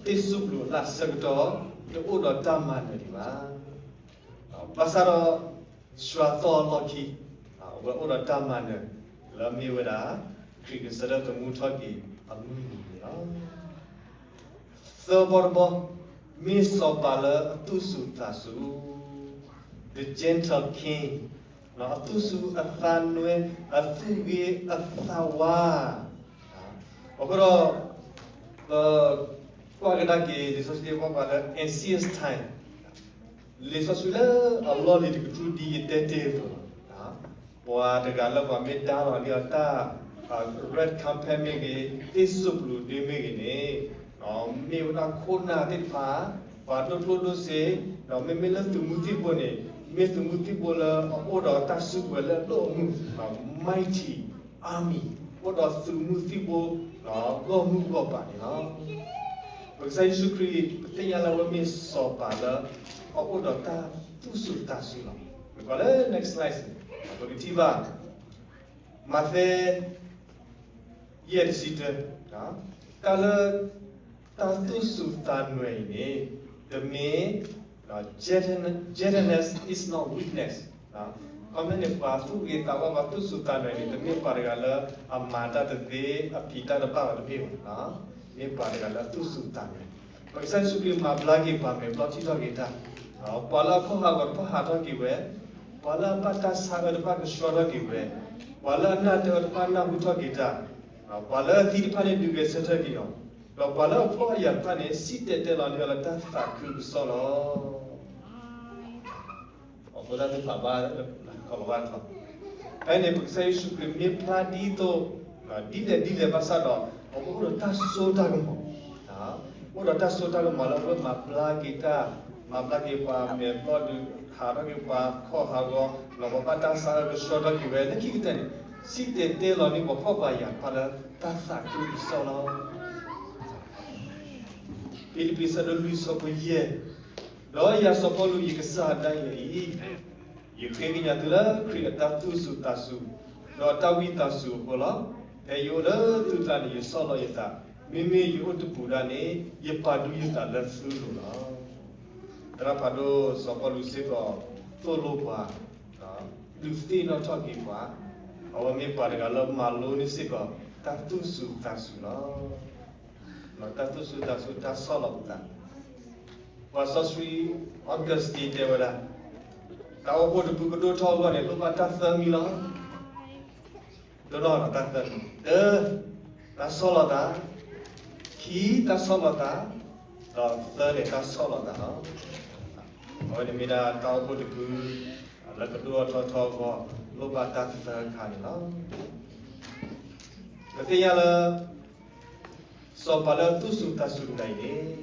ဒီးသ့ၣ်စူပလူးအလၣ်ဆၢကတီၢ် တအိၣ်ဒီးတၢ်မၤနၢၤဒံးဘၣ်. ဘၣ်ဆၣ်ဒီး စှၤသီအလီၢ်ခံ အဝဲအိၣ်ဒီးတၢ်မၤနၢၤ လၢအမ့ၢ်ဝဲဒၣ် ခရံာ်ကစၢ်လၢသမူထီၣ်က့ၤအမုၢ်နံၤန့ၣ်လီၤ. သၢဘီတဘီ, မ့ၢ်စီၤပၤလၢအသူၣ်စူၤသးစူၤ, the gentle king, အသူၣ်စူၤအသးနွဲ, အသူၣ်ဂ့ၤအသးဝါ. အဃိဒီး ပကွၢ်ကဒါက့ၤ လံာ်စီဆှံပှၤလၢ ancient time, လံာ်စီဆှံလၢအလီၢ်လံၤတကတြူၢ်ဒ်ယတဲတ့ၢ်အသိးလီၤ. ပှၤတဂၤလၢပှၤမ့ၢ်ဒါလီၤန့ၢ်အီၤတၢ် red carpet မ့ၢ်ဂ့ၤ, သ့ၣ်စူပလူးဒ့မ့ၢ်ဂ့ၤန့ၣ်, မ့ၢ်ဝဲဒၣ်ခိၣ်နၢ်သ့ၣ်တဖၣ်, ပှၤဒိၣ်ကျိၣ်ဒိၣ်စ့, ဒီးမ့မ့ၢ်လၢသုးမုၢ်သံၣ်ဘိန့ၣ်, မ့ၢ်သုးမုၢ်သံၣ်ဘိလၢအအိၣ်ဒီးတၢ်စုကဝဲၤလၢအဒိၣ်အမုၢ်, mighty army, အိၣ်ဒီးသုးမုၢ်သံၣ်ဘိ ဂီၢ်မုၢ်ဂီၢ်ပၤန့ၣ်လီၤ. ပကစၢ်ယ့ၣ်ၡူးခရံာ် ပသ့ၣ်ညါလၢအဝဲမ့ၢ်စီၤပၤလၢ အအိၣ်ဒီးတၢ်သူၣ်စူၤသးစူၤလီၤ. ပကွၢ်လၢ next slide ပကထံၣ်ဘၣ် မးသဲ ယဲၢ်တဆံတၢ, တၢ်လၢ တၢ်သူၣ်စူၤသးနွဲၤအံၤန့ၣ် တမ့ၢ် gentleness is not weakness, ခီမ့ၢ်န့ၣ် ပှၤသူၣ်ဂ့ၤသးဝါ ပှၤသူၣ်စူၤသးနွဲၤန့ၣ် တမ့ၢ်ပှၤတဂၤလၢအမၤတၢ်တသ့ အဖံးတၢ်တဘၣ်ဘၣ်တမ့ၢ်ဘၣ်, မ့ၢ်ပှၤတဂၤလၢအသူၣ်စူၤသးနွဲၤ, ပကစၢ်ယ့ၣ်ၡူးခရံာ်မၤဘျါက့ၤပှၤမဲာ်ဘျီၣ်ထံၣ်ထီၣ်က့ၤတၢ်, ပှၤလၢအဖီၣ်ဟးဂီၤတဖၣ်ဟးထီၣ်က့ၤဝဲ, ပှၤလၢအဘၣ်တၢ်ဆါအၢတဖၣ်ကဆှီထီၣ်က့ၤဝဲ, ပှၤလၢအနၢ်တအၢတဖၣ်နၢ်ဟူထီၣ်က့ၤတၢ်, ပှၤလၢအသံတဖၣ်န့ၣ်ဒုးဂဲၤဆၢထၢၣ်က့ၤအီၤ, ဒီးပှၤလၢအဖှီၣ်အယာ်တဖၣ်န့ၣ် စံၣ်တဲၤတဲလီၤန့ၢ်အီၤလၢတၢ်သးခုကစီၣ်လီၤ. အဃိတၢ်သ့ၣ်တဖၣ်ဘၣ် ကီၤလၤဝါထီၣ်, ဖဲန့ၣ် ပကစၢ်ယ့ၣ်ၡူးခရံာ်မ့ၢ်ဖျါဒ်သိး ဒ်လဲၣ်ဒ်လဲၣ်ဘၣ်ဆၣ်ဒီး အဝဲအိၣ်ဒီးတၢ်စိတၢ်ကမီၤ, အိၣ်ဒီးတၢ်စိတၢ်ကမီၤလၢအဝဲမၤဘျါက့ၤတၢ်, မၤဘျါက့ၤပှၤမဲာ်ဘျီၣ်ဒုး ဟးထီၣ်က့ၤပှၤဖှီၣ်ဟးဂီၤ, ဒီးပှၤဘၣ်တၢ်ဆါအၢကဆှီထီၣ်က့ၤဝဲ လၢခံကတၢၢ်န့ၣ် စံၣ်တဲၤတဲလီၤန့ၢ်ပှၤဖှီၣ်ပှၤယာ်တဖၣ်လၢတၢ်သးခုကစီၣ်လီၤ. ဖံလံးပံး ဆၢဒိၣ်လွံၢ် ဆၢဖိယဲၢ်, ဒီးယၤစီၤပီလူး ယကစၢ်ဒၣ်ယဲအံၤ, ယဃ့ကညးသုလၢခရံာ်အတၢ်သူၣ်စူၤသးစူၤ, ဒီးတၢ်ဝံသးစူၤအဃိလီၤ. ဖဲယအိၣ်လၢသုကျါန့ၣ် ယဆီၣ်လီၤယသး, မ့မ့ၢ်ယအိၣ်တပူၤဒၣ်န့ၣ် ယပာ်ဒူယသးလၢသုလိၤလီၤ. သရၣ်ဖးဒိၣ်စီၤပီလူးစ့ၢ်ကီး သိၣ်လိပှၤ, ဒုးသ့ၣ်နီၣ်ထီၣ်က့ၤပှၤ, အဝဲမ့ၢ်ပှၤတဂၤလၢမၤလိန့ၢ်စ့ၢ်ကီး တၢ်သူၣ်စူၤသးစူၤလီၤ. တၢ်သူၣ်စူၤသးစူၤ တၢ်ဆီၣ်လီၤပသး, ပှၤစီဆှံ Augustine တဲဝဲဒၣ်, တၢ်အိၣ်ဖှိၣ်တဖုကဒိၣ်ထီၣ်အဂီၢ်န့ၣ် လိၣ်ဘၣ်တၢ်သၢမံၤလီၤ. တနီၤတၢ်သၢ, တၢ်ဆီၣ်လီၤသး, ခံ တၢ်ဆီၣ်လီၤသး, ဒီးသၢန့ၣ် တၢ်ဆီၣ်လီၤသးလီၤ. အဝဲန့ၣ်မ့ၢ်ဒၣ်တၢ်အိၣ်ဖှိၣ်တဖု လၢကဒိၣ်ထီၣ်ထီထီအဂီၢ် လိၣ်ဘၣ်တၢ်သၢခါန့ၣ်လီၤ. ပသ့ၣ်ညါလၢ စီၤပၤလၢအသူၣ်စူၤသးစူၤတဂၤအံၤန့ၣ်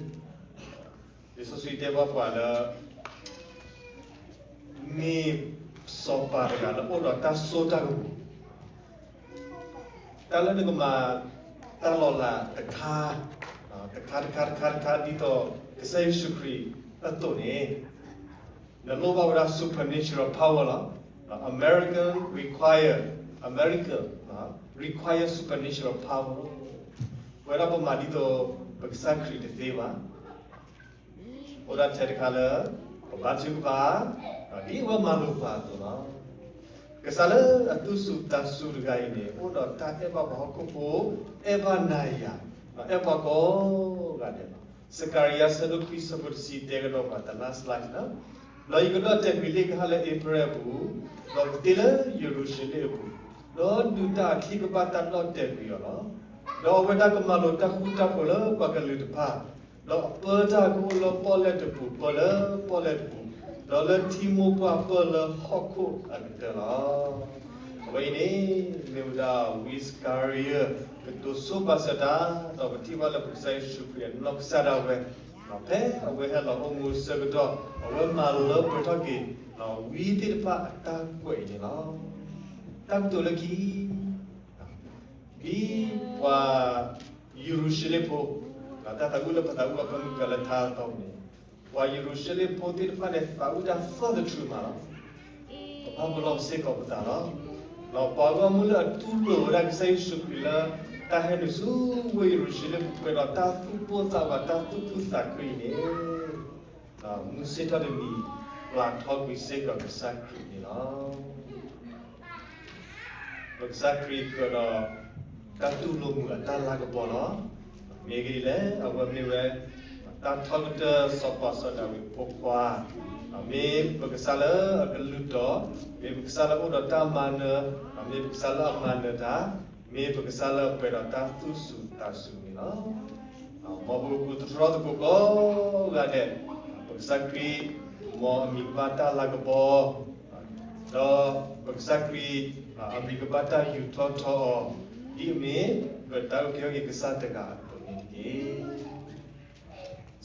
လံာ်စီဆှံတဲဘၣ်ပှၤလၢ မ့ၢ်စီၤပၤတဂၤလၢအိၣ်ဒီးတၢ်စိတၢ်ကမီၤ, တၢ်လၢနကမၤတၢ်လီၤလးတခါ, တခါတခါတခါတခါ ဒ်သိးကစၢ်ယ့ၣ်ၡူးခရံာ်အသိးန့ၣ် နလိၣ်ဘၣ်ဝဲဒၣ် supernatural power လီၤ. American require, America require supernatural power. ပဝဲဒၣ်ပမၤဒ်သိးပကစၢ်ခရံာ်တသ့ဘၣ်. အိၣ်ဒၣ်ထဲတခါလၢ ပဘါထုကဖၣ်, ဒ်အဝဲမၤလိာ်ပှၤအသိးလီၤ. ကစၢ်လၢအသူၣ်စူၤသးစူၤတဂၤအံၤန့ၣ် အိၣ်ဒီးတၢ်အဲၣ်ဘၣ်ပှၤဟီၣ်ခိၣ်ဖိ, အဲၣ်ဘၣ်နၤယၤ, အဲၣ်ပှၤကိးဂၤဒဲးလီၤ. စကၤရယၤ ဆၢဒိၣ်ခွံ ဆၢဖိတဆံ တဲကဒီးပှၤ the last slide လီၤ. ဒီးယကဒီၣ်တဲာ်ကွံာ်လ့ၣ်ကဟၣ်လၢအ့ဖြၣ်အပူၤ, ဒီးကသ့လၢယရူၤၡလ့ၣ်အပူၤ, ဒီးဒုးတၢ်အချံကဘၣ်တၢ်ဒီၣ်တဲာ်ကွံာ်အီၤလီၤ. ဒီးအဝဲဒၣ်ကမၤလိာ်တၢ်ဃူတၢ်ဖိးလၢပှၤကလုာ်တဖၣ်, ဒီးအပၢတၢ်ကအိၣ်လၢပီၣ်လဲၣ်တပူၤ ပၢလၢပီၣ်လဲၣ်တပူၤ, ဒီးလၢထံမိၢ်ပှၢ်ပၢၢ်လၢဟီၣ်ခိၣ်အကတၢၢ်လီၤ. အဝဲအံၤန့ၣ် မ့ၢ်ဝဲဒၣ်ဝံစကၤရယၤ ကတိၤဆိဘၣ်စၢၤတၢ်, ဒီးပထံၣ်ဘၣ်လၢပကစၢ်ယ့ၣ်ၡူးခရံာ်အနီၢ်ကစၢ်ဒၣ်ဝဲ, ဖဲအဝဲဟဲလီၤအိၣ်မူအဆၢကတီၢ် အဝဲမၤလိာ်လၢပှဲၤထီၣ်က့ၤ ဝံသ့ၣ်တဖၣ်အတၢ်ကွဲးအံၤန့ၣ်လီၤ. တၢ်ကတိၤလၢခံ ဒ်ပှၤယရူၤၡလ့ၣ်ဖိ, တၢ်သးဝံၣ်လၢပသးဝံၣ်အီၤ ပမုၢ်ကလၢထါအသီန့ၣ်, ပှၤယရူၤၡလ့ၣ်ဖိသ့ၣ်တဖၣ်န့ၣ် သးဝံၣ်တၢ်သီၣ်သထြူးမးလီၤ. ပဘၣ်ပလီၢ်ပစ့ၢ်ကီးပသးလီၤ. ဒီးပှၤဂီၢ်မုၢ်လၢအတူၢ်လိာ်ဝဲဒၣ်ကစၢ်ယ့ၣ်ၡူးခရံာ်လၢ တၢ်ဟဲနုာ်ဆူဝ့ၢ်ယရူၤၡလ့ၣ်ပူၤ ပှဲၤဒီးတၢ်သူၣ်ပိၢ်သးဝး တၢ်သူၣ်ခုသးခုအံၤန့ၣ် မုၢ်ဆ့ၣ်ထီၣ်တနံၤ ပျၢ်ထီၣ်ကွံာ်စ့ၢ်ကီးကစၢ်ခရံာ်န့ၣ်လီၤ. ပကစၢ်ခရံာ်ကဒီး တၢ်တူၢ်လိာ်မုာ်အတၢ်လၤကပီၤလီၤ. မ့ၢ်ဂ့ၢ်ဒ်လဲၣ်, အဝဲမ့ၢ်ဝဲ တၢ်ထီကတၢၢ်စီၤပၤစီၤဒၤဝံးအဖိခွါ, မ့ၢ်ပကစၢ်လၢအကလုၢ်တီ, မ့ၢ်ပကစၢ်လၢအအိၣ်ဒီးတၢ်မၤနၢၤ, မ့ၢ်ပကစၢ်လၢအမၤနၢၤတၢ်, မ့ၢ်ပကစၢ်လၢအပှဲၤဒီးတၢ်သူၣ်စူၤသးစူၤန့ၣ်လီၤ. မ်ပကကိးသတြီသကိးကိးဂၤဒဲး, ပကစၢ်ခရံာ် မ်အမံၤကဘၣ်တၢ်လၤကပီၤ, ဒီးပကစၢ်ခရံာ် အမံၤကဘၣ်တၢ်ယူၤထီၣ်ထီအီၤ, ဒ်အမ့ၢ်ပတၢ်အုၣ်က့ၤခီၣ်က့ၤကစၢ်တဂၤအသိးန့ၣ်တက့ၢ်.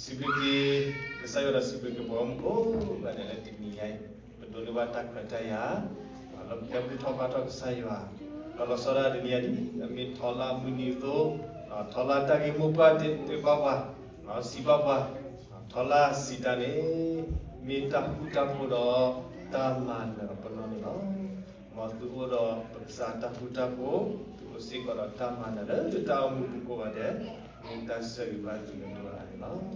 စံးဘျုးက့ၤကစၢ်ယွၤဒီးစံးဘျုးက့ၤပှၤဂီၢ်မုၢ်ကိးဂၤဒဲးလၢတနံၤညါအံၤ, ပဒိးန့ၢ်ဘၣ်တၢ်ခွဲးတၢ်ယာ် လၢပကဟဲဘူၣ်ထီၣ်ဘါထီၣ်ကစၢ်ယွၤ, ဒီးလီၤဆီဒၣ်တနံၤညါဒ်အမ့ၢ်ထီလါမုၢ်နံၤအသိး, ထီလါတၢ်ဂ့ၢ်မိၢ်ပှၢ်တဲဘၣ်ပှၤ, စံးဘၣ်ပှၤ, ထီလါစံးတၢ်န့ၣ် မ့ၢ်တၢ်ဃူတၢ်ဖိးဒီးတၢ်မၤနၢၤအပနီၣ်န့ၣ်လီၤ. မ်သုအိၣ်ဒီးပကစၢ်တၢ်ဃူတၢ်ဖိး, သုအိၣ်စ့ၢ်ကီးဒီးတၢ်မၤနၢၤလၢတၢ်အိၣ်မူပူၤကိးဂၤဒဲး, မ့ၢ်တၢ်ဆၢဂ့ၤဘၣ်သုလၢတဂၤန့ၣ်လီၤ.